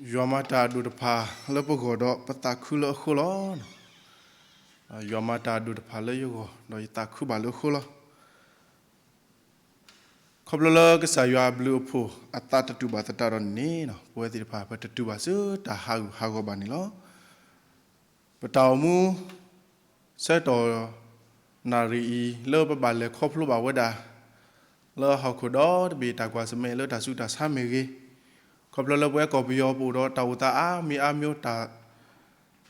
ယွၤမၤတၢ်အဒိၣ်တဖၣ်လၢပဂီၢ်ဒီးပသးခုလၢအဃိလီၤ. ယွၤမၤတၢ်အဒိၣ်တဖၣ်လၢယဂီၢ်ဒီးယသးခုဘၣ်လၢအဃိလီၤ. ခီဖျိလၢကစၢ်ယွၤအဘျုးအဖှိၣ်အသးတတူၢ်ဘၣ်သတးဒီးန့ၣ် ပဝဲသ့ၣ်တဖၣ်ပတတူၢ်ဘၣ်ဆူတၢ်ဟးဂူာ်ဟးဂီၤဘၣ်န့ၣ်လီၤ. ပတၢ်အိၣ်မူ ဆၢကတီၢ်နၣ်ရံၣ်အံၤ လၢပဘၣ်လဲၤခီဖျိဘၣ်ဝဲဒၣ် လၢဟီၣ်ခိၣ်ဒီတဘ့ၣ်တၢ်ကွၢ်ဆၢၣ်မဲာ်လၢတၢ်ဆူးတၢ်ဆါမ့ၢ်ဂ့ၤ, ခီဖျိလၢပဝဲကီၢ်ပယီၤပအိၣ်ဒီးတၢ်အိၣ်သးအါမံၤအါမျိၤ တၢ်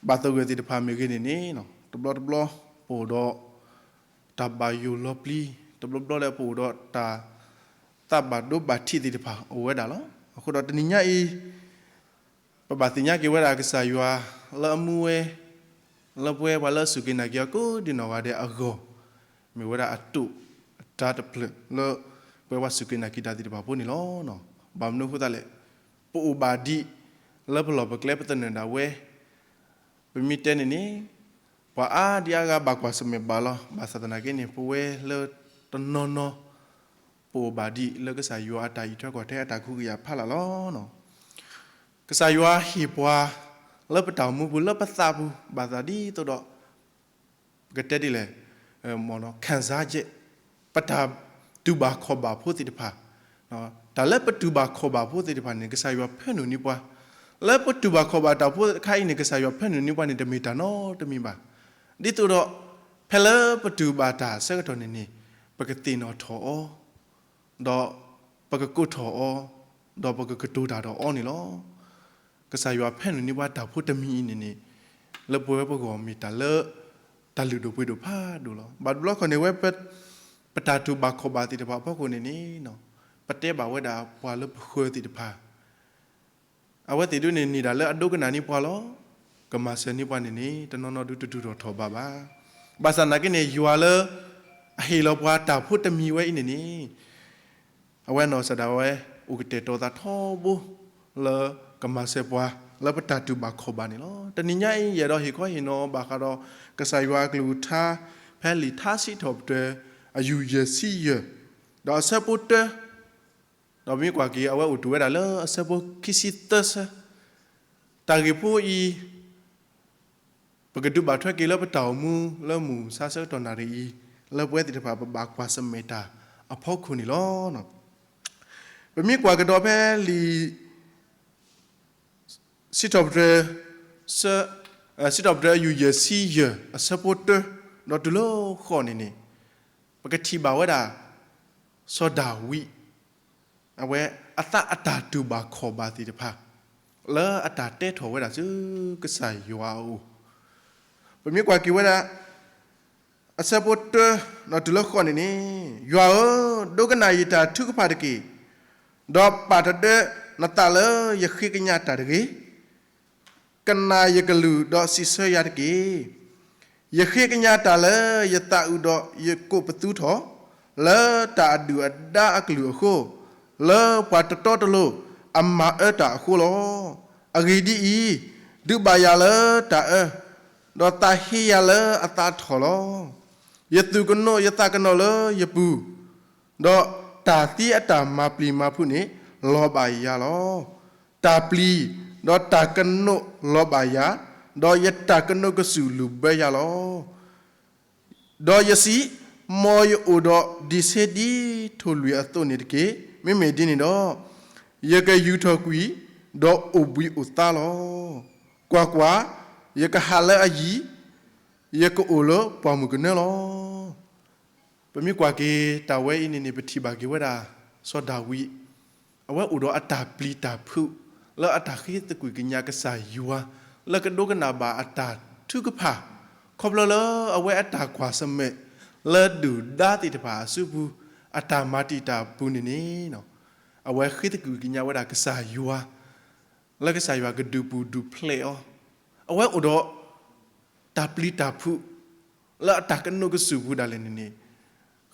ဘၣ်သဂၢၢ်သ့ၣ်တဖၣ်မ့ၢ်ဂ့ၤန့ၣ်န့ၣ် တဘျီတဘျီပအိၣ်ဒီး တၢ်ဘၣ်ယိၣ်လီၤပျံၤ, တဘျီဘျီလၢပအိၣ်ဒီးတၢ်သးဘၣ်ဒိဘၣ်ထံးသ့ၣ်တဖၣ်အိၣ်ဝဲဒၣ်လီၤ. အဃိဒီးတနံၤညါအံၤ ပဘၣ်သ့ၣ်ညါက့ၤဝဲဒၣ်ကစၢ်ယွၤလၢအမူဝဲ လၢပဝဲပှၤလၢအစူၢ်က့ၤနာ်က့ၤအီၤကိးဒံနီၢ်ဂၤဒဲးအဂီၢ်, မ့ၢ်ဝဲဒၣ်အတိာ်အတၢ်တဖျၢၣ်လၢ ပဝဲပှၤစူၢ်က့ၤနာ်က့ၤတၢ်သ့ၣ်တဖၣ်ဖိန့ၣ်လီၤ. ဘၣ်မနုၤအဃိသတးလဲၣ်, ပအိၣ်ဘၣ်ဒံးလၢပလီၢ်ပကျဲပသနၢၣ်ဒၣ်ဝဲ ပမ့ၢ်တဲန့ၣ်န့ၣ် ပှၤအါဒံအါဂၤဘၣ်ကွၢ်ဆၢၣ်မဲာ်ဘၣ်လီၤ. ဘၣ်ဆၣ်သနာ်က့န့ၣ် ပဝဲလၢတနီၤနီၤ ပအိၣ်ဘၣ်ဒံးလၢကစၢ်ယွၤအတၢ်အံးထွဲကွၢ်ထွဲအတၢ်ကဟုကယာ်ဖးလၢ်လီၤ. ကစၢ်ယွၤဟ့ၣ်ပှၤလၢပတၢ်အိၣ်မူပူၤလၢပသးပူၤ ဘၣ်သးဒ်သိးဒီး ပကတဲဒ်လဲၣ်, မ့ၢ် ခံစားချက်, ပတၢ်တူၢ်ဘၣ်ခီၣ်ဘၣ်ဖိသ့ၣ်တဖၣ်, တၢ်လၢပတူၢ်ဘၣ်ခီၣ်ဘၣ်ဖိသ့ၣ်တဖၣ်န့ၣ် ကစၢ်ယွၤဖၢနုာ်န့ၢ်ပှၤ, လၢပတူၢ်ဘၣ်ခီၣ်ဘၣ်တၢ်ဖိတခါအံၤန့ၣ် ကစၢ်ယွၤဖၢနုာ်န့ၢ်ပှၤန့ၣ် တမ့ၢ်တၢ်နီတမံၤဘၣ်. ဒ်သိးဒီး ဖဲလၢပတူၢ်ဘၣ်တၢ်အဆၢကတီၢ်န့ၣ်န့ၣ် ပကသ့ၣ်နီၣ်ထီၣ်အီၤ ဒီးပကကိးထီၣ်အီၤ, ဒီးပကကတိၤတၢ်ဒီးအီၤန့ၣ်လီၤ. ကစၢ်ယွၤဖဲနုာ်န့ၢ်ပှၤတၢ်ဖိတမံၤအံၤန့ၣ်န့ၣ် လၢပဝဲပဂီၢ်မ့ၢ်တၢ်လၢ တၢ်လုၢ်ဒိၣ်ပှ့ၤဒိၣ်ဖးဒိၣ်လီၤ. ဘၣ်တဘျီခီန့ၣ်ဝဲ ပတၢ်တူၢ်ဘၣ်ခီၣ်ဘၣ်သ့ၣ်တဖၣ်အဖီခိၣ်န့ၣ်န့ၣ် ပတဲဘၣ်ဝဲဒၣ်ပှၤလၢပဃၢၤသ့ၣ်တဖၣ် အဝဲသ့ၣ်ဒၣ်န့ၣ်န့ၢ်ဒၣ်လၢအဒိကနၣ်န့ၢ်ပှၤလီၤ. ကမၤစၢၤန့ၢ်ပှၤန့ၣ်န့ၣ် တနီၤနီၤဒုးတတူၢ်ထီၣ်ထီၣ်ဘးဘၣ်. ဘၣ်ဆၣ်သနာ်က့န့ၣ် ယွၤလၢ အဟ့ၣ်လီၤပှၤတၢ်ဖိတမံၤဝဲအံၤန့ၣ်န့ၣ် အဝဲနီၢ်ကစၢ်ဒၣ်ဝဲ အိၣ်ကတဲာ်ကတီၤသးထီဘိ လၢကမၤစၢၤပှၤ လၢပတၢ်တူၢ်ဘၣ်ခီၣ်ဘၣ်န့ၣ်လီၤ. တနံၤညါအံၤ ယအဲၣ်ဒိးဟ့ၣ်ခီဟ့ၣ်နီၤဘၣ်ဃးဒီး ကစၢ်ယွၤအကလုၢ်ကထါ ဖဲလံာ်ထါစံးထီၣ်ပတြၢၤ အယူၢ်ယဲၢ်ဆံယဲၢ် ဒီးအဆၢဖိတၢ ဒီးမ့ၢ်ကွၢ်က့ၤ အဝဲအိၣ်တုၤဝဲဒၣ်လၢအဆၢဖိခံဆံသၢဆၢ, တၢ်ဂ့ၢ်ဖိအံၤ ပကဒုးဘၣ်ထွဲက့ၤလၢပတၢ်အိၣ်မူလၢမုၢ်မဆါဆၢကတီၢ်နၣ်ရံၣ်အံၤ လၢပဝဲသ့ၣ်တဖၣ်ပဘၣ်ကွၢ်ဆၢၣ်မဲာ်တၢ်အဖီခိၣ်န့ၣ်လီၤ. ပမ့ၢ်ကွၢ်ကဒီးဖဲလံာ် စံးထီၣ်ပတြၢၤ စံးထီၣ်ပတြၢၤအယူၢ်ယဲၢ်ဆံယဲၢ် အဆၢဖိတၢ ဒီးတုၤလၢဃိးန့ၣ်န့ၣ် ပကထံၣ်ဘၣ်ဝဲဒၣ် စီၤဒၤဝံး အဝဲအသးအတၢ်တူၢ်ဘၣ်ခီၣ်ဘၣ်သ့ၣ်တဖၣ် လၢအတၢ်တဲထီၣ်ဝဲဒၣ်ဆူကစၢ်ယွၤအအိၣ်, ပမ့ၢ်ကွၢ်က့ၤဝဲဒၣ် အဆၢဖိတၢ ဒီးတုၤလၢဃိးန့ၣ်န့ၣ်, ယွၤဧၢ, ဒိကနၣ်ယတၢ်ထုကဖၣ်တက့ၢ်, ဒီးပာ်တဒၢနသးလၢယဃ့ကညးတၢ်တဂ့ၤ. ကနၣ်ယကလုၢ်ဒီးစံးဆၢယၤတက့ၢ်. ယဃ့ကညးတၢ်လၢယသးအုးဒီးယကိးပသူထီၣ်, လၢတၢ်အဒုၣ်အဒါအကလုၢ်အဃိ, လၢပှၤတတီတလိၤအမၤအၢတၢ်အဃိလီၤ. အဂ့ၢ်ဒ်အံၤ, ဒုးဘၣ်ယၤလၢတၢ်အၢ, ဒီးသးဟ့ယၤလၢအသးထီၣ်လီၤ. ယသူၣ်ကနိးယသးကနိးလၢယပူၤ, ဒီးတၢ်သံအတၢ်မၤပျံၤမၤဖုးန့ၣ် လီၤဘၣ်ယၤလီၤ. တၢ်ပျံၤဒီးတၢ်ကနိးလီၤဘၣ်ယၤ, ဒီးယတၢ်ကနိးကစူၣ်လုၢ်ဘၢယၤလီၤ. ဒီးယစံး, မ်ယအိၣ်ဒီးဒံးဆ့ဒ်ထိၣ်လွံၢ်အသိးန့ၣ်တက့ၢ်. မ့မ့ၢ်ဒ်န့ၣ်ဒီး, ယကယူာ်ထီၣ်ကွံာ်, ဒီးအိၣ်ဘှံးအိၣ်သါလီၤ. ကွၢ်ကွၢ်, ယကဟးလၢအယံၤ, ယကအိၣ်လၢပှၢ်မုၢ်ကနၢလီၤ. ပမ့ၢ်ကွၢ်က့ၤတၢ်ဝဲအံၤန့ၣ်န့ၣ် ပထံၣ်ဘၣ်က့ၤဝဲဒၣ် စီၤဒၤဝံး အဝဲအိၣ်ဒီးအတၢ်ပျံၤတၢ်ဖုး လၢအတၢ်ဃ့သကွံၢ်ကညးကစၢ်ယွၤ လၢကဒိကနၣ်ဘၣ်အတၢ်ထုကဖၣ်, ခီဖျိလၢအဝဲအတၢ်ကွၢ်ဆၢၣ်မဲာ် လၢဒုၣ်ဒါသ့ၣ်တဖၣ်အစုပူၤ အတၢ်မၤတံာ်တာ်ပူၤန့ၣ်န့ၣ်, အဝဲဃ့သကွံၢ်ကညးဝဲဒၣ်ကစၢ်ယွၤ လၢကစၢ်ယွၤကဒုးပူၤဒုးဖျဲးအီၤ, အဝဲအိၣ်ဒီး တၢ်ပျံၤတၢ်ဖုး လၢအတၢ်ကနိးကစူၣ်ပူၤဒၣ်လဲာ်န့ၣ်န့ၣ်,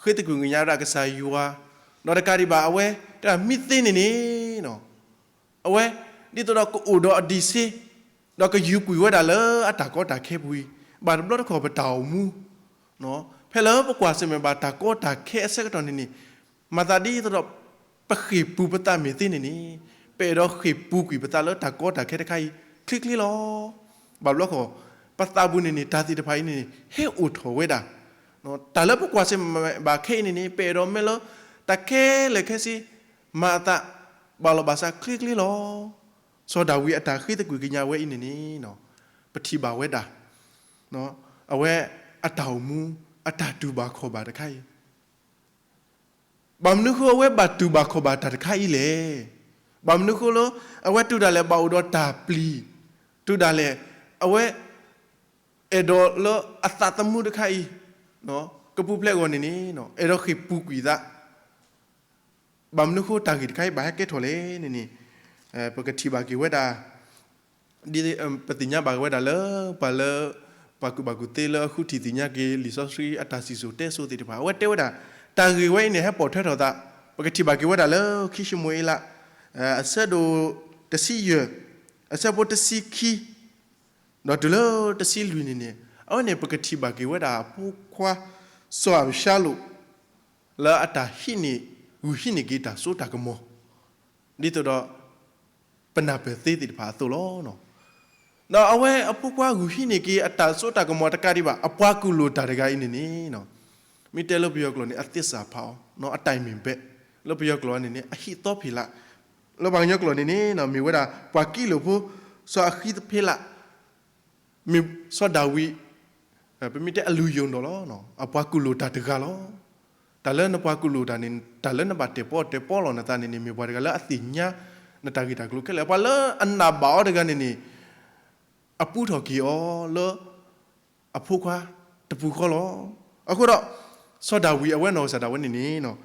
ဃ့သကွံၢ်ကညးဝဲဒၣ်ကစၢ်ယွၤ, ဒီးတကးဒံးဘၣ် အဝဲတၢ်မ့ၢ်သ့န့ၣ်န့ၣ်, အဝဲ ဒ်သိးဒီးကအိၣ်ဒီးအဒံးဆ့, ဒီးကယူာ်ကွံာ်ဝဲဒၣ်လၢအတၢ်ကီတၢ်ခဲပူၤအံၤ, ဘၣ်တဘျီတခီၣ်ပတၢ်အိၣ်မူ ဖဲလၢပကွၢ်ဆၢၣ်မဲာ်ဘၣ်တၢ်ကီတၢ်ခဲအဆၢကတီၢ်န့ၣ်န့ၣ်, မၤသးဒ်သိးဒီး ပဃ့ၢ်ပူၤပသးမ့ၢ်သ့န့ၣ်န့ၣ်, ပ ပအဲၣ်ဒိးဃ့ၢ်ပူၤကွံာ်ပသးလၢတၢ်ကီတၢ်ခဲတခါအံၤ ချ့ချ့လီၤ. ဘၣ်ဘျီဃီ ပသးပူၤန့ၣ်န့ၣ် တၢ်သ့ၣ်တဖၣ်အံၤန့ၣ်န့ၣ် ဟဲအိၣ်ထီၣ်ဝဲဒၣ် တၢ်လၢပကွၢ်ဆၢၣ်မဲာ်ဘၣ်ခဲအံၤန့ၣ်န့ၣ် ပအဲၣ်ဒိးမ့ၢ်လၢ တၢ်ခဲလၢာ်ခဲဆ့ မၤအသး ဘၣ်လီၤဘၣ်စးချ့ချ့လီၤ. စီၤဒၤဝံးအတၢ်ဃ့သကွံၢ်ကညးဝဲအံၤန့ၣ်န့ၣ် ပထံၣ်ဘၣ်ဝဲဒၣ် အဝဲအတၢ်အိၣ်မူ အတၢ်တူၢ်ဘၣ်ခီၣ်ဘၣ်တခါအံၤ ဘၣ်မနုၤဃိအဝဲဘၣ်တူၢ်ဘၣ်ခီၣ်ဘၣ်တၢ်တခါအံၤလဲၣ်. ဘၣ်မနုၤဃိလၢ အဝဲတုၤဒၣ်လဲာ်ဘၣ်အိၣ်ဒီးတၢ်ပျံၤ, တုၤဒၣ်လဲာ် အဝဲ အဲၣ်ဒိးလၢအသးသမူတခါအံၤ ကပူၤဖျဲးအဂီၢ်န့ၣ်န့ၣ် အဲၣ်ဒိးဃ့ၢ်ပူၤကွံာ်သး ဘၣ်မနုၤဃိတၢ်ဂ့ၢ်တခါအံၤဘၣ်ဟဲကဲထီၣ်လဲၣ်န့ၣ်န့ၣ် ပကထံၣ်ဘၣ်က့ၤဝဲဒၣ် ဒ်ပသ့ၣ်ညါဘၣ်ဝဲဒၣ်လၢ ပှၤလၢ ပှၤကူၣ်ဘၣ်ကူၣ်သ့လၢအဃုထံၣ်သ့ၣ်ညါက့ၤ လံာ်စီဆှံအတၢ်စံၣ်စိၤတဲစိၤသ့ၣ်တဖၣ် အဝဲတဲဝဲဒၣ် တၢ်ဂ့ၢ်ဝဲအံၤန့ၣ် ဟဲပိာ်ထွဲထီၣ်သး ပကထံၣ်ဘၣ်က့ၤဝဲဒၣ်လၢ ခံၡမူၤအ့လး အဆၢဒိၣ်တဆံယဲၢ် အဆၢဖိတဆံခံ ဒီးတုၤလၢတဆံလွံၢ်န့ၣ်န့ၣ် အဝဲန့ၣ်ပကထံၣ်ဘၣ်က့ၤဝဲဒၣ်အဖိခွါ စီၤအၤဘၡါလိၣ် လၢအတၢ်ဟံးန့ၢ် ဂုာ်ဟံးန့ၢ်က့ၤတၢ်စိတၢ်ကမီၤ ဒ်သိးဒီး ပနၢ်ပၢၢ်သ့သ့ၣ်တဖၣ်အသိးလီၤ. ဒီးအဝဲအဖိခွါဂုာ်ဟံးန့ၢ်က့ၤအတၢ်စိတၢ်ကမီၤတကးဒံးဘၣ် အပှၤကူၣ်လိာ်တၢ်တဂၤအံၤန့ၣ်န့ၣ် မ့ၢ်တဲလၢပယီၤကျိာ်န့ၣ် အသ့ၣ်စၢ်ဖးအီၤ အတၢ်အံၤမ့ၢ်ဘဲး လၢပယီၤကျိာ်န့ၣ်န့ၣ် အဟံးသီဖံးလး လၢပှၤကညီကျိာ်န့ၣ်န့ၣ် မ့ၢ်ဝဲဒၣ်ပှၤကံးလိာ်ဖိ စီၤအဃံသဖ့လး မ့ၢ်စီၤဒၤဝံး ပမ့ၢ်တဲအလူၤယိာ်ဒီးလီၤ အပှၤကူၣ်လိာ်တၢ်တဂၤလီၤ. တၢ်လၢနပှၤကူၣ်လိာ်တၢ်န့ၣ် တၢ်လၢနဘၣ်တဲာ်ပီၣ်တဲာ်ပီလီၤနသးန့ၣ်န့ၣ် မ့ၢ်ပှၤတဂၤလၢအသ့ၣ်ညါ နတၢ်ဂ့ၢ်တၢ်ကျိၤခဲလၢာ် ပှၤလၢအနာ်ဘၣ်အီၤတဂၤန့ၣ်န့ၣ် အပူထီၣ်က့ၤအီၤလၢ အဖိခွါတပူၤဃီလီၤ. အဃိဒီး စီၤဒၤဝံးအဝဲနီၢ်ကစၢ်ဒၣ်ဝဲန့ၣ်န့ၣ်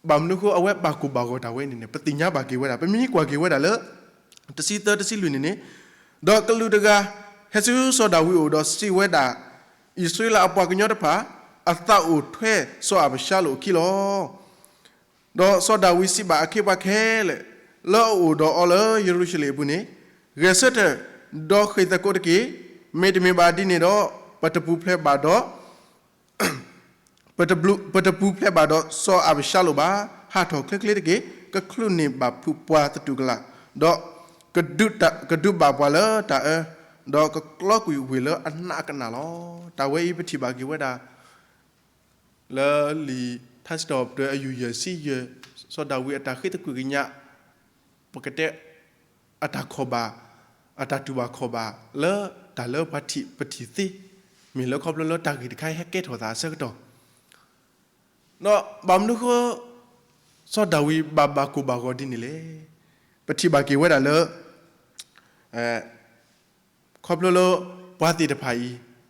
ဘၣ်မနုၤဃိအဝဲဘၣ်ကိၢ်ဘၣ်ဂီၤတၢ်ဝဲန့ၣ်န့ၣ် ပသ့ၣ်ညါဘၣ်က့ၤဝဲဒၣ် ပမ့ၢ်ကွၢ်က့ၤဝဲဒၣ်လၢ တဆံသၢ တဆံလွံၢ်န့ၣ်န့ၣ်, ဒီးကလူးတဂၤ ဟဲဆူစီၤဒၤဝံးအအိၣ်ဒီးစံးဝဲဒၣ်, အံၣ်စရ့လးအပှၤကညီတဖၣ် အသးအိၣ်ထွဲစီၤအၤဘၡါလိၣ်အခံလီၤ. ဒီးစီၤဒၤဝံးစံးဘၣ်အခ့အပှၤခဲလၢာ် လၢအအိၣ်ဒီးအီၤလၢယရူၤၡလ့ၣ်အပူၤန့ၣ်, ဂဲၤဆၢထၢၣ်, ဒီးဃ့ၢ်သကိးတက့ၢ်. မ့တမ့ၢ်ဘၣ်ဒ်န့ၣ်ဒီး ပတပူၤဖျဲးဘၣ်ဒီး ပတပူၤဖျဲးဘၣ်ဒီးစီၤအၤဘၡါလိၣ်ဘၣ်. ဟးထီၣ်ချ့ချ့တက့ၢ်. ကချုးန့ၢ်ဘၣ်ဖုးပှၤသတူၢ်ကလာ်, ဒီးကဒုးဘၣ်ပှၤလၢတၢ်အၢ, ဒီးကကျီကွံာ်ဝ့ၢ်လၢအနးအကနၣ်လီၤ. တၢ်ဝဲအံၤပထံၣ်ဘၣ်က့ၤဝဲဒၣ် လၢလံာ်ထါစံးထီၣ်ပတြၢၤအယူၢ်ယဲၢ်ဆံယဲၢ်, စီၤဒၤဝံးအတၢ်ဃ့သကွံာ်ကညး, ပကတဲ အတၢ်ခီၣ်ဘၣ်, အတၢ်တူၢ်ဘၣ်ခီၣ်ဘၣ် လၢတၢ်လၢပှၤထံၣ်ပထံၣ်သ့, မ့ၢ်လၢခီဖျိလၢတၢ်ဂ့ၢ်တခါအံၤဟဲကဲထီၣ်သးအဆၢကတီၢ်, ဒီးဘၣ်မနုၤဃိ စီၤဒၤဝံးဘၣ်ဘၣ်ကိၢ်ဘၣ်ဂီၤဒ်န့ၣ်လဲၣ်. ပထံၣ်ဘၣ်က့ၤဝဲဒၣ်လၢ ခီဖျိလၢ ပှၤသ့ၣ်တဖၣ်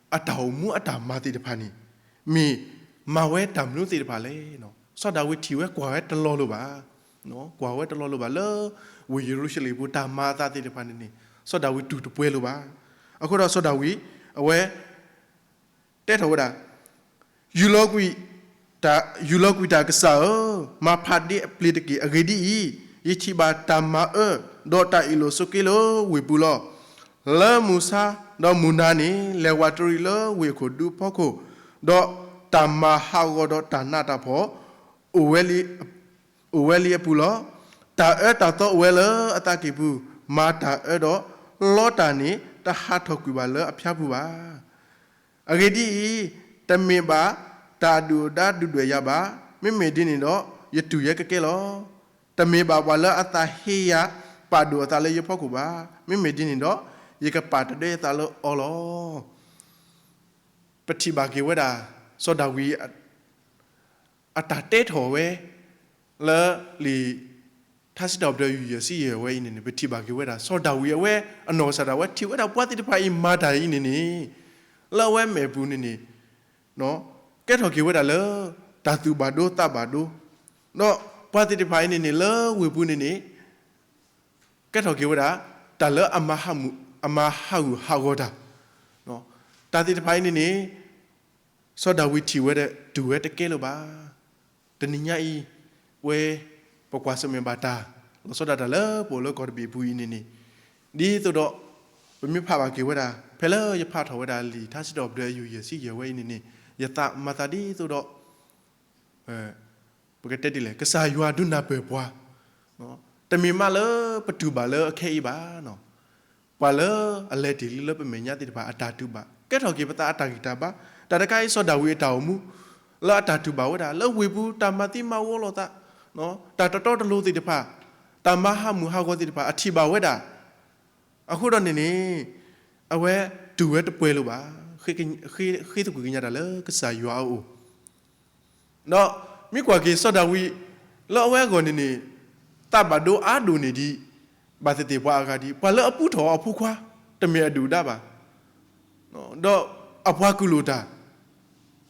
အံၤ အတၢ်အိၣ်မူအတၢ်မၤသ့ၣ်တဖၣ်န့ၣ် မ့ၢ်မၤဝဲတၢ်မနုၤသ့ၣ်တဖၣ်လဲၣ်. စီၤဒၤဝံးထံၣ်ဝဲကွၢ်ဝဲတလီၤလိာ်ဘၣ်, ကွၢ်ဝဲတလီၤလိာ်ဘၣ်လၢ ဝ့ၢ်ယရူၤၡလ့ၣ်အပူၤ တၢ်မၤအသးသ့ၣ်တဖၣ်န့ၣ်န့ၣ် စီၤဒၤဝံးတူၢ်တပှဲၤလိာ်ဘၣ်. အဃိဒီးစီၤဒၤဝံး အဝဲ တဲထီၣ်ဝဲဒၣ်, ယူၢ်လီၤကွံာ်တၢ်, ယူၢ်လီၤကွံာ်တၢ်ကစၢ်ဧၢ, မၤဖးဒ့အပျ့ၤတက့ၢ်. အဂ့ၢ်ဒ်အံၤ, ယထံၣ်ဘၣ်တၢ်မၤအၢ, ဒီးတၢ်အ့ၣ်လိာ်ဆိးက့လိာ်ဝ့ၢ်ပူၤလီၤ. လၢမုၢ်ဆါ, ဒီးမုၢ်နၤန့ၣ် လဲၤဝးတရံးလၢဝ့ၢ်အခိၣ်ဒူအဖီခိၣ်, ဒီးတၢ်မၤဟးဂီၤဒီးတၢ်နးတၢ်ဖှီၣ် အိၣ်ဝဲလံအပူၤလီၤ. တၢ်အၢတၢ်သီအိၣ်ဝဲလၢအသးကံၢ်ပူၤ, မၤတၢ်အၢဒီးလီတၢ်န့ၣ် တဟးထီၣ်ကွံာ်ဘၣ်လၢအဖၠါပူၤဘၣ်. အဂ့ၢ်ဒ်အံၤ, တမ့ၢ်ဘၣ်တၢ်အဒုၣ်အဒါဒုၣ်ဒွဲၣ်ယၤဘၣ်. မ့မ့ၢ်ဒ်န့ၣ်ဒီး ယတူၢ်ယဲကကဲလီၤ. တမ့ၢ်ဘၣ်ပှၤလၢအသးဟ့ယၤ ပာ်ဒိၣ်အသးလၢယဖီခိၣ်ဘၣ်. မ့မ့ၢ်ဒ်န့ၣ်ဒီး ယကပာ်တဒၢယသးလၢအီၤလီၤ. ပထံၣ်ဘၣ်က့ၤဝဲဒၣ် စီၤဒၤဝံး အတၢ်တဲထီၣ်ဝဲ လၢလံာ်ထါစံးထီၣ်ပတြၢၤ ယူၢ်ယဲၢ်ဆံယဲၢ်ဝဲအံၤန့ၣ်န့ၣ် ပထံၣ်ဘၣ်က့ၤဝဲဒၣ် စီၤဒၤဝံးအဝဲ အနီၢ်ကစၢ်ဒၣ်ဝဲထံၣ်ဝဲဒၣ် ပှၤသ့ၣ်တဖၣ်အံၤမၤတၢ်အံၤန့ၣ်န့ၣ် လၢအဝဲမဲာ်ပူၤန့ၣ်န့ၣ် ကဲထီၣ်က့ၤဝဲဒၣ်လၢ တၢ်သူၣ်ဘၣ်ဒိသးဘၣ်ဒိ, ဒီးပှၤသ့ၣ်တဖၣ်အံၤန့ၣ်န့ၣ် လၢဝ့ၢ်ပူၤန့ၣ်န့ၣ် ကဲထီၣ်က့ၤဝဲဒၣ် တၢ်လၢအမၤဟးဂူာ်ဟးဂီၤတၢ်, တၢ်သ့ၣ်တဖၣ်အံၤန့ၣ်န့ၣ် စီၤဒၤဝံးထံၣ်ဝဲဒီး တူၢ်ဝဲတကဲလၢၤဘၣ်. တနံၤညါအံၤ ဝဲ ပကွၢ်ဆၢၣ်မဲာ်ဘၣ်တၢ် လီၤဆီဒၣ်တၢ်လၢပအိၣ်လၢကီၢ်တဘ့ၣ်အပူၤအံၤန့ၣ်န့ၣ် ဒ်သိးဒီး ပမ့ၢ်ဖးဘၣ်က့ၤဝဲဒၣ် ဖဲလၢယဖးထီၣ်ဝဲဒၣ်လံာ်ထါစံးထီၣ်ပတြၢၤ ယူၢ်ယဲၢ်ဆံယဲၢ်ဝဲအံၤန့ၣ်န့ၣ် ယသးမၤသးဒ်သိးဒီး ပကတဲဒ်လဲၣ် ကစၢ်ယွၤဒုးနၢ်ပၢၢ်ပှၤ, တမ့ၢ်မးလၢပတူၢ်ဘၣ်လၢအခဲအံၤဘၣ်. ပှၤလၢအလဲၤတ့ၢ်လံလၢပမဲာ်ညါသ့ၣ်တဖၣ်အတၢ်တူၢ်ဘၣ် ကဲထီၣ်က့ၤပသးအတၢ်ဂံၢ်တၢ်ဘါ, တၢ်တခါအံၤစီၤဒၤဝံးအတၢ်အိၣ်မူ လၢအတၢ်တူၢ်ဘၣ်ဝဲဒၣ် လၢဝ့ၢ်ပူၤတၢ်မၤသံမၤဝီလိာ်သး, တၢ်တတီတလိၤသ့ၣ်တဖၣ်, တၢ်မၤဟးမုၢ်ဟးဂီၤသ့ၣ်တဖၣ် အထံၣ်ဘၣ်ဝဲဒၣ် အဃိဒီးန့ၣ်န့ၣ် အဝဲတူၢ်ဝဲတပှဲၤလၢၤဘၣ်, ဃ့သကွံာ်ကညးတၢ်လၢကစၢ်ယွၤအအိၣ် ဒီးမ့ၢ်ကွၢ်က့ၤစီၤဒၤဝံး လၢအဝဲအဂီၢ်န့ၣ်န့ၣ် သးဘၣ်ဒိအါဒိၣ်န့ၢ်ဒံး ဘၣ်သ့ၣ်သ့ၣ်ပှၤအဂၤဒံး ပှၤလၢအပူထီၣ်အဖိခွါ တမ့ၢ်အဒုၣ်အဒါဘၣ်, ဒီးအပှၤကူၣ်လိာ်တၢ်,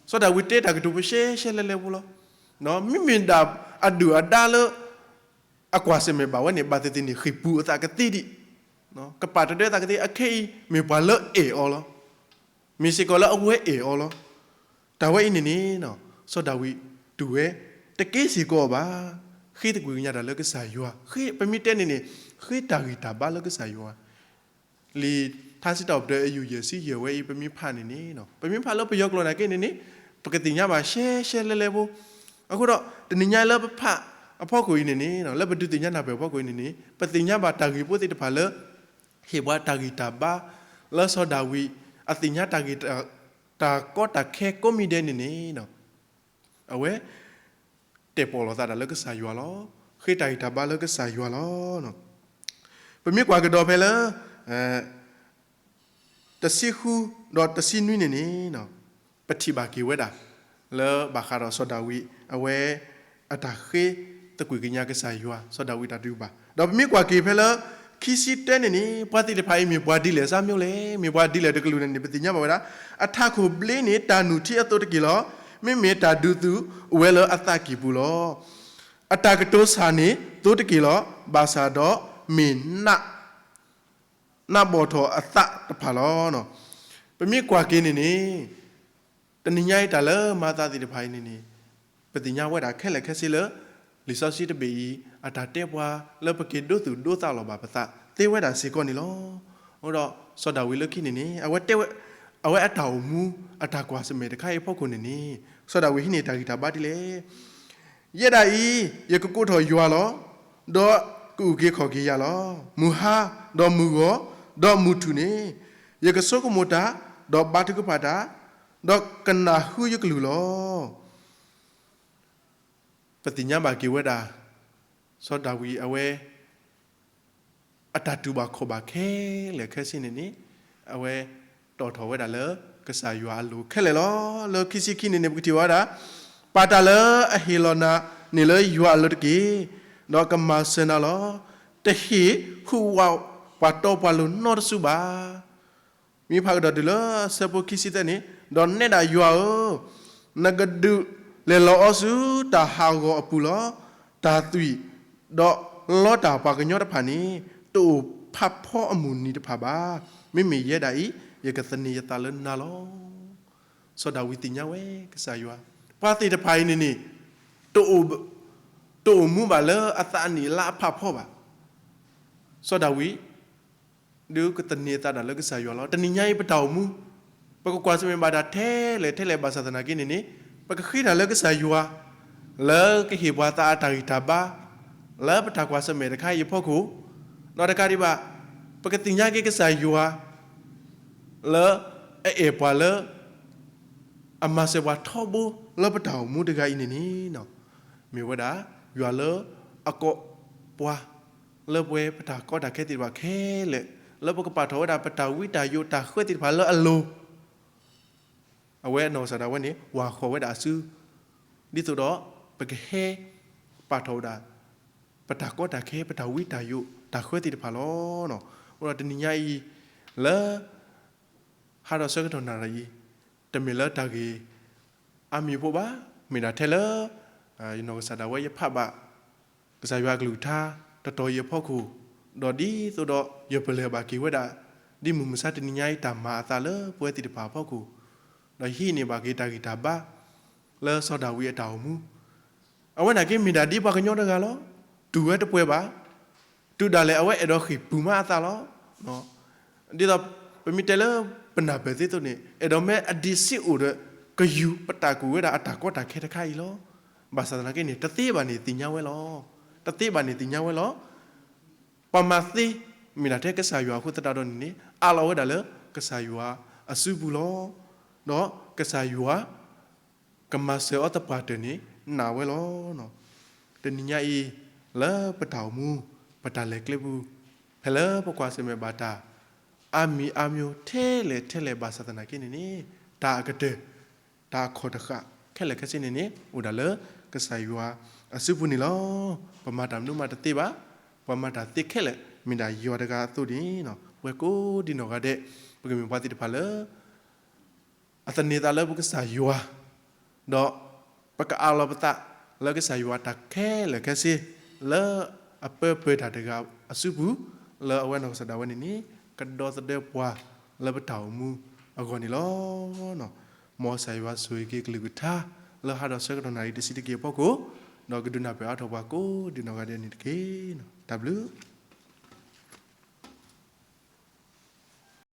စီၤဒၤဝံးတဲတၢ်ကတိၤပရှဲရှဲလဲလဲဖိလီၤ. မ့မ့ၢ်ဒၣ်အဒုၣ်အဒါလၢ အကွၢ်ဆၢၣ်မဲာ်ဘၣ်ဝဲန့ၣ် ဘၣ်သ့ၣ်သ့ၣ်န့ၣ် ဃ့ၢ်ပူၤအသးကသ့ဒံး, ကပာ်တဒၢသးကသ့ အခဲအံၤမ့ၢ်ပှၤလၢအဲၣ်အီၤလီၤ. မ့ၢ်စ့ၢ်ကီးလၢအဝဲအဲၣ်အီၤလီၤ. တၢ်ဝဲအံၤန့ၣ်န့ၣ် စီၤဒၤဝံးတူၢ်ဝဲ တက့စ့ၢ်ကီးဘၣ်, ဃ့သကွံာ်ကညးတၢ်လၢကစၢ်ယွၤ, ပမ့ၢ်တဲန့ၣ်န့ၣ် ဃ့တၢ်ဂံၢ်တၢ်ဘါလၢကစၢ်ယွၤ လံာ်ထါစံးထီၣ်ပတြၢၤအယူၢ်ယဲၢ်ဆံယဲၢ်ဝဲအံၤ ပမ့ၢ်ဖးန့ၣ်န့ၣ် ပမ့ၢ်ဖးလၢပယီၤကျိာ်နာ်က့န့ၣ်န့ၣ် ပကသ့ၣ်ညါဘၣ်ရှဲရှဲလဲလဲဖိ, အဃိဒီး တနံၤညါလၢပဖးအဖီခိၣ်အံၤန့ၣ်န့ၣ် လၢပဒုးသ့ၣ်ညါနၢ်ပၢၢ်အဖီခိၣ်အံၤန့ၣ်န့ၣ် ပသ့ၣ်ညါဘၣ်တၢ်ဂ့ၢ်ဖိသ့ၣ်တဖၣ်လၢ ဟ့ၣ်ပှၤတၢ်ဂံၢ်တၢ်ဘါ လၢစီၤဒၤဝံး အသ့ၣ်ညါတၢ်ဂ့ၢ် တၢ်ကီတၢ်ခဲကိးမံၤဒဲးန့ၣ်န့ၣ် အဝဲ တဲာ်ပီၣ်လိာ်သးတၢ်လၢကစၢ်ယွၤလီၤ. ဃ့တၢ်ဂံၢ်တၢ်ဘါလၢကစၢ်ယွၤလီၤ. ပမ့ၢ်ကွၢ်ကဒီးဖဲလၢ တဆံဃုဒီးတဆံနွံန့ၣ်န့ၣ် ပထံၣ်ဘၣ်က့ၤဝဲဒၣ် လၢဘၣ်ဃးဒီးစီၤဒၤဝံး အဝဲ အတၢ်ဃ့သကွံာ်ကညးကစၢ်ယွၤ စီၤဒၤဝံးတၢ်တူၢ်ဘၣ်. ဒီးပမ့ၢ်ကွၢ်က့ၤဖဲလၢ ခံဆံတၢန့ၣ်န့ၣ် ပှၤသ့ၣ်တဖၣ်အံၤမ့ၢ်ပှၤဒ်လဲၣ်စၢ်မ့ၢ်လဲၣ်, မ့ၢ်ပှၤဒ်လဲၣ်တကလုာ်န့ၣ်န့ၣ် ပသ့ၣ်ညါဘၣ်ဝဲဒၣ် အထးခိၣ်ဘျ့န့ၣ် တၢ်နုၢ်ထံအသိးတက့ၢ်လီၤ. မ့မ့ၢ်တၢ်ဒုးသုးအိၣ်ဝဲလၢအသးကံၢ်ပူၤလီၤ. အတၢ်ကတိၤဆၣ်န့ၣ်သိးတက့ၢ်လီၤ. ဘၣ်ဆၣ်ဒီးမ့ၢ် နးဘီၣ်ထီၣ်အသးတဖၣ်လီၤ. ပမ့ၢ်ကွၢ်က့ၤန့ၣ်န့ၣ် တနံၤညါအံၤတၢ်လၢမၤသးသ့ၣ်တဖၣ်အံၤန့ၣ်န့ၣ် ပသ့ၣ်ညါဝဲဒၣ်ခဲလၢာ်ခဲဆ့လၢ လံာ်စီဆှံတဘ့ၣ်အံၤ အတၢ်တဲပှၤလၢပက့ၤဒိသူၣ်ဒိသးလီၤဘၣ်ပသးသ့ဝဲဒၣ်စ့ၢ်ကီးန့ၣ်လီၤ. အဃိဒီးစီၤဒၤဝံးလၢခံန့ၣ်န့ၣ် အဝဲတဲဝဲ အဝဲအတၢ်အိၣ်မူ အတၢ်ကွၢ်ဆၢၣ်မဲာ်တခါအံၤအဖီခိၣ်န့ၣ်န့ၣ် စီၤဒၤဝံးဟံးန့ၢ်တၢ်ဂံၢ်တၢ်ဘါဒ်လဲၣ် ယဲဒၣ်အံၤ ယကကိးထီၣ်ယွၤလီၤ. ဒီးကအုၣ်က့ၤခီၣ်က့ၤယၤလီၤ. မုၢ်ဟါ, ဒီးမုၢ်ဂီၤ, ဒီးမုၢ်ထူၣ်န့ၣ် ယကဆိကမိၣ်တၢ်, ဒီးဘါထုကဖၣ်တၢ်, ဒီးကနၢ်ဟူယကလုၢ်လီၤ. ပသ့ၣ်ညါဘၣ်က့ၤဝဲဒၣ် စီၤဒၤဝံးအဝဲ အတၢ်တူၢ်ဘၣ်ခီၣ်ဘၣ်ခဲလၢာ်ခဲဆ့န့ၣ်န့ၣ် အဝဲတီၣ်ထီၣ်ဝဲဒၣ်လၢ ကစၢ်ယွၤအလိၤခဲလၢာ်လီၤ. လၢခံဆံခံန့ၣ်န့ၣ် ပကထံၣ်ဘၣ်ဝဲဒၣ် ပာ်တၢ်လၢအဟ့ၣ်လီၤနၤန့ၣ်လၢယွၤအလိၤတက့ၢ်. ဒီးကမၤစၢၤနၤလီၤ. တဟ့ၣ်ဟူးဝးပှၤတီပှၤလိၤနီတစုဘၣ်. မ့ၢ်ဖးကဒီးတုၤလၢဆၢဖိခံဆံသၢန့ၣ်, ဒီးနဲဒၣ်ယွၤဧၢ, နကဒုးလဲၤလီၤအီၤဆူတၢ်ဟးဂီၤအပူၤလီၤ. တၢ်သွံၣ်ဒီးလီတၢ်ပှၤကညီတဖၣ်န့ၣ် တအိၣ်ဖးဖီအမုၢ်နံၤတဖၣ်ဘၣ်. မ့မ့ၢ်ယဲဒၣ်အံၤ ယကသန့ၤယသးလၢနၤလီၤ. စီၤဒၤဝံးသ့ၣ်ညါဝဲကစၢ်ယွၤ, ပှၤသ့ၣ်တဖၣ်အံၤန့ၣ်န့ၣ် တအိၣ် တအိၣ်မူဘၣ်လၢအသးနံၣ်လါအဖးဖီဘၣ်. စီၤဒၤဝံး ဒုးကသန့ၤအသးဒၣ်လၢကစၢ်ယွၤလီၤ. တနံၤညါအံၤပတၢ်အိၣ်မူ ပကကွၢ်ဆၢၣ်မဲာ်ဘၣ်တၢ်ထဲလဲၣ်ထဲလဲၣ်ဘၣ်ဆၣ်သနာ်က့န့ၣ်န့ၣ် ပကဃ့တၢ်လၢကစၢ်ယွၤ လၢကဟ့ၣ်ပှၤသးအတၢ်ဂံၢ်တၢ်ဘါ လၢပတၢ်ကွၢ်ဆၢၣ်မဲာ်တခါအံၤအဖီခိၣ်, ဒီးတကးဒံးဘၣ် ပကသ့ၣ်ညါက့ၤကစၢ်ယွၤ လၢအအဲၣ်ပှၤလၢ အမၤစၢၤပှၤထီဘိလၢပတၢ်အိၣ်မူတဂၤအံၤန့ၣ်န့ၣ် မ့ၢ်ဝဲဒၣ် ယွၤလၢအကိးပှၤ လၢပဝဲပတၢ်ကီတၢ်ခဲသ့ၣ်တဖၣ်ခဲလၢာ် လၢပကပာ်ထီၣ်ဝဲဒၣ်ပတၢ်ဝံတၢ်ယိးတၢ်ဃၢသ့ၣ်တဖၣ်လၢအလိၤ အဝဲအနီၢ်ကစၢ်ဒၣ်ဝဲန့ၣ် ဝၤဃီၤဝဲဒၣ်အစု, ဒ်သိးဒီး ပကဟဲ ပာ်ထီၣ်ဝဲဒၣ် ပတၢ်ကီတၢ်ခဲ ပတၢ်ဝံတၢ်ယိး တၢ်ဃၢသ့ၣ်တဖၣ်လီၤ. အဃိဒီးတနံၤညါအံၤ လၢ ဟါဒီးဆၢကတီၢ်နၣ်ရံၣ်အံၤ တမ့ၢ်လၢတၢ်ဂ့ၢ် အါမံၤဖိဘၣ်, မ့ၢ်ဒၣ်ထဲလၢ ယနီၢ်ကစၢ်ဒၣ်ဝဲယဖးဘၣ် ကစၢ်ယွၤအကလုၢ်ကထါ တတီၤအံၤအဖီခိၣ်, ဒီးဒ်သိးဒီးယပလၢၢ်ဘၣ်က့ၤဝဲဒၣ် ဒ်မုၢ်မဆါတနံၤညါအံၤတၢ်မၤအသးလၢပဝဲသ့ၣ်တဖၣ်အဖီခိၣ်, ဒီးဟံးန့ၢ်ဘၣ်က့ၤတၢ်ဂံၢ်တၢ်ဘါ လၢစီၤဒၤဝံးအတၢ်အိၣ်မူ အဝဲန့ၣ်က့မ့ၢ်ဒၣ်ဒ်ပှၤကညီတဂၤလီၤ. တူၢ်ဝဲတပှဲၤဘၣ်. တုၤဒၣ်လဲာ်အဝဲအဲၣ်ဒိးဃ့ၢ်ပူၤမးအသးလီၤ. ဒ်သိးပမ့ၢ်တဲလၢပနၢ်ပၢၢ်သ့သိးန့ၣ် အဲၣ်ဒိးမ့ၢ်အဒံးဆံးအိၣ်ဒီး ကယူၤပတၢ်ကူၣ်ဝဲဒၣ်အတၢ်ကီတၢ်ခဲတခါအံၤလီၤ. ဘၣ်ဆၣ်သနာ်က့န့ၣ် တသ့ဘၣ်န့ၣ်သ့ၣ်ညါဝဲလီၤ. တသ့ဘၣ်န့ၣ်သ့ၣ်ညါဝဲလီၤ. ပှၤမၤသ့ မ့ၢ်ဒၣ်ထဲကစၢ်ယွၤအဃိသတးဒီးန့ၣ်န့ၣ် အးလီၤဝဲဒၣ်လၢကစၢ်ယွၤအစုပူၤလီၤ. ဒီးကစၢ်ယွၤ ကမၤစၢၤအီၤသပှၢ်တၢၢ်န့ၣ် နာ်ဝဲလီၤ. တနံၤညါအံၤ လၢပတၢ်အိၣ်မူ ပတၢ်လဲၤကျဲပူၤ ဖဲလၢပကွၢ်ဆၢၣ်မဲာ်ဘၣ်တၢ် အါမံၤအါမျိၤထဲလဲၣ်ထဲလဲၣ်ဘၣ်ဆၣ်သနာ်က့န့ၣ်န့ၣ် တၢ်အကတၢၢ် တၢ်အခီၣ်တဃာ်ခဲလၢာ်ခဲဆ့န့ၣ်န့ၣ် အိၣ်ဒၣ်လၢကစၢ်ယွၤအစုပူၤန့ၣ်လီၤ. ပမၤတၢ်မနုၤမးတသ့ဘၣ်. ပှၤမၤတၢ်သ့ခဲလၢာ် မ့ၢ်ဒၣ်ယွၤတဂၤအသိးန့ၣ် ပဝဲကိးဒံနီၢ်ဂၤဒဲး ပကမ့ၢ်ပှၤသ့ၣ်တဖၣ်လၢ အသန့ၤသးလၢပကစၢ်ယွၤ, ဒီးပကအးလီၤပသးလၢကစၢ်ယွၤတၢ်ခဲလၢာ်ခဲဆ့ လၢအပၢပၢၤတၢ်တဂၤအစုပူၤ, လၢအဝဲနီၢ်ကစၢ်ဒၣ်ဝဲန့ၣ်န့ၣ် ကဒီသဒၢပှၤလၢပတၢ်အိၣ်မူအဂီၢ်န့ၣ်လီၤ. မ်ကစၢ်ယွၤဆိၣ်ဂ့ၤက့ၤကလုၢ်ကထါ လၢဟါဒီးဆၢကတီၢ်နၣ်ရံၣ်တဆံးတက့ၢ်အဖီခိၣ်, ဒီးကဒုးနၢ်ပၢၢ်အါထီၣ်ပှၤကိးဒံနီၢ်ဂၤဒဲးန့ၣ်တက့ၢ်. တၢ်ဘျုး